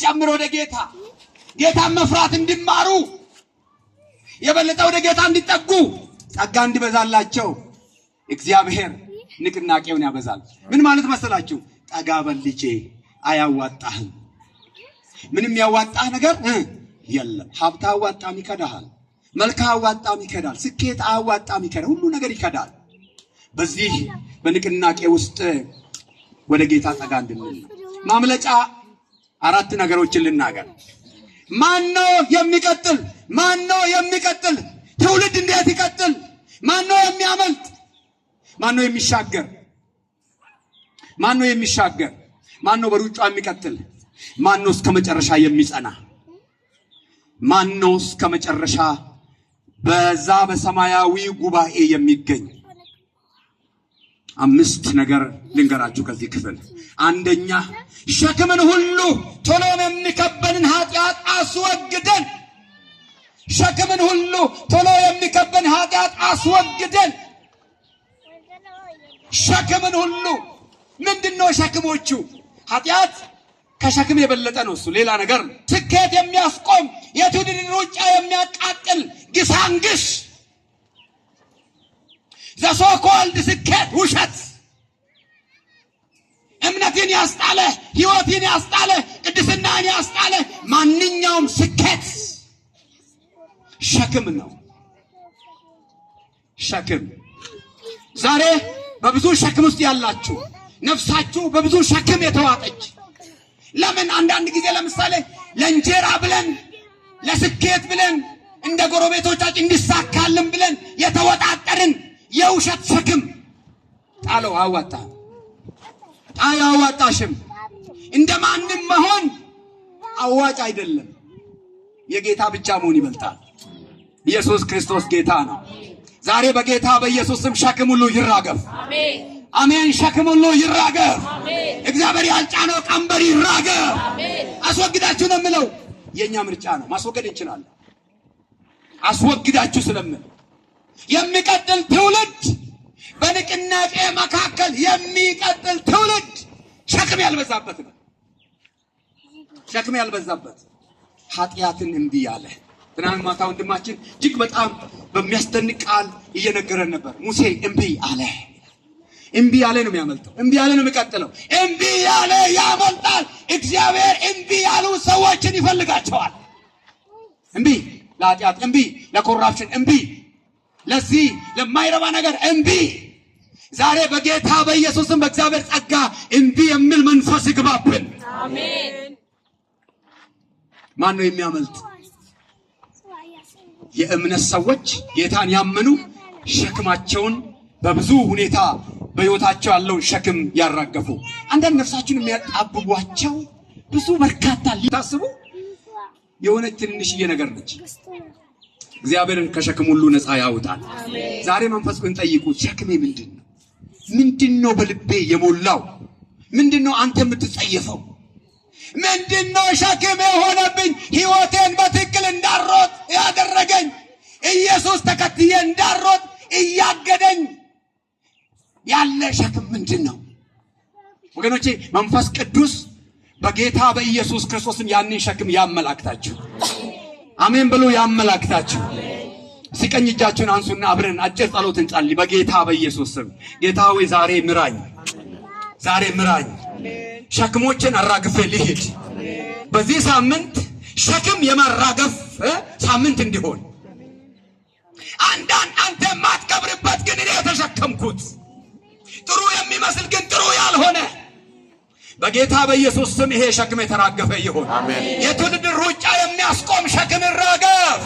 እንዲጨምር ወደ ጌታ ጌታን መፍራት እንዲማሩ የበለጠ ወደ ጌታ እንዲጠጉ ጸጋ እንዲበዛላቸው እግዚአብሔር ንቅናቄውን ያበዛል። ምን ማለት መሰላችሁ? ጠጋ በል ልጄ፣ አያዋጣህም። ምንም ያዋጣህ ነገር የለም። ሀብት አያዋጣም፣ ይከዳሃል። መልክ አያዋጣም፣ ይከዳል። ስኬት አያዋጣም፣ ይከዳል። ሁሉ ነገር ይከዳል። በዚህ በንቅናቄ ውስጥ ወደ ጌታ ጠጋ እንድንል ነው። ማምለጫ አራት ነገሮችን ልናገር። ማን ነው የሚቀጥል? ማን ነው የሚቀጥል? ትውልድ እንዴት ይቀጥል? ማን ነው የሚያመልጥ? ማን ነው የሚሻገር? ማን ነው የሚሻገር? ማን ነው በሩጫ የሚቀጥል? ማን ነው እስከ መጨረሻ የሚጸና? ማን ነው እስከ መጨረሻ በዛ በሰማያዊ ጉባኤ የሚገኝ? አምስት ነገር ልንገራችሁ ከዚህ ክፍል። አንደኛ፣ ሸክምን ሁሉ ቶሎም የሚከበንን ኃጢአት አስወግደን። ሸክምን ሁሉ ቶሎ የሚከበን ኃጢአት አስወግደን። ሸክምን ሁሉ ምንድን ነው ሸክሞቹ? ኃጢአት ከሸክም የበለጠ ነው። እሱ ሌላ ነገር ነው። ስኬት የሚያስቆም፣ የትውልድን ሩጫ የሚያቃጥል ግሳንግስ፣ the so called ስኬት ውሸት፣ እምነትን ያስጣለ፣ ህይወትን ያስጣለ፣ ቅድስናን ያስጣለ ማንኛውም ስኬት ሸክም ነው። ሸክም። ዛሬ በብዙ ሸክም ውስጥ ያላችሁ፣ ነፍሳችሁ በብዙ ሸክም የተዋጠች፣ ለምን አንዳንድ ጊዜ ለምሳሌ ለእንጀራ ብለን፣ ለስኬት ብለን፣ እንደ ጎረቤቶቻችን እንዲሳካልን ብለን የተወጣጠርን የውሸት ሸክም ጣለው። አዋጣ አያዋጣሽም። እንደ ማንም መሆን አዋጭ አይደለም። የጌታ ብቻ መሆን ይበልጣል። ኢየሱስ ክርስቶስ ጌታ ነው። ዛሬ በጌታ በኢየሱስ ስም ሸክም ሁሉ ይራገፍ። አሜን። ሸክም ሁሉ ይራገፍ። እግዚአብሔር ያልጫነው ቀንበር ይራገፍ። አስወግዳችሁ ነው የምለው። የእኛ ምርጫ ነው። ማስወገድ እንችላለን። አስወግዳችሁ ስለምል የሚቀጥል ትውልድ፣ በንቅናቄ መካከል የሚቀጥል ትውልድ ሸክም ያልበዛበት ነው። ሸክም ያልበዛበት፣ ኃጢአትን እምቢ ያለ። ትናንት ማታ ወንድማችን እጅግ በጣም በሚያስደንቅ ቃል እየነገረን ነበር። ሙሴ እምቢ አለ። እምቢ ያለ ነው የሚያመልጠው። እምቢ ያለ ነው የሚቀጥለው። እምቢ ያለ ያመልጣል። እግዚአብሔር እምቢ ያሉ ሰዎችን ይፈልጋቸዋል። እምቢ ለኃጢአት፣ እምቢ ለ corruption፣ እምቢ ለዚህ ለማይረባ ነገር እምቢ። ዛሬ በጌታ በኢየሱስም በእግዚአብሔር ጸጋ እምቢ የሚል መንፈስ ይግባብን። ማን ነው የሚያመልጥ? የእምነት ሰዎች፣ ጌታን ያመኑ፣ ሸክማቸውን በብዙ ሁኔታ በሕይወታቸው ያለውን ሸክም ያራገፉ። አንዳንድ ነፍሳችሁን የሚያጣብቧቸው ብዙ በርካታ ሊታስቡ የሆነች ትንንሽዬ ነገር ነች። እግዚአብሔር ከሸክም ሁሉ ነፃ ያውጣል። ዛሬ መንፈስ ቅዱስን ጠይቁት። ሸክሜ ምንድን ነው? ምንድን ነው በልቤ የሞላው? ምንድን ነው አንተ የምትጸየፈው? ምንድን ነው ሸክም የሆነብኝ? ሕይወቴን በትክክል እንዳልሮጥ ያደረገኝ፣ ኢየሱስ ተከትዬ እንዳልሮጥ እያገደኝ ያለ ሸክም ምንድን ነው? ወገኖቼ፣ መንፈስ ቅዱስ በጌታ በኢየሱስ ክርስቶስም ያንን ሸክም ያመላክታችሁ። አሜን ብሎ ያመላክታችሁ። እስኪ ቀኝ እጃችሁን አንሱና አብረን አጭር ጸሎት እንጸልይ። በጌታ በኢየሱስ ስም ጌታ ሆይ ዛሬ ምራኝ፣ ዛሬ ምራኝ። ሸክሞችን አራግፌ ልሂድ። በዚህ ሳምንት ሸክም የማራገፍ ሳምንት እንዲሆን፣ አንዳንድ አንተ የማትከብርበት ግን እኔ የተሸከምኩት፣ ጥሩ የሚመስል ግን ጥሩ ያልሆነ፣ በጌታ በኢየሱስ ስም ይሄ ሸክም የተራገፈ ይሁን። የትውልድ ሩጫ የሚያስቆም ሸክም ይራገፍ።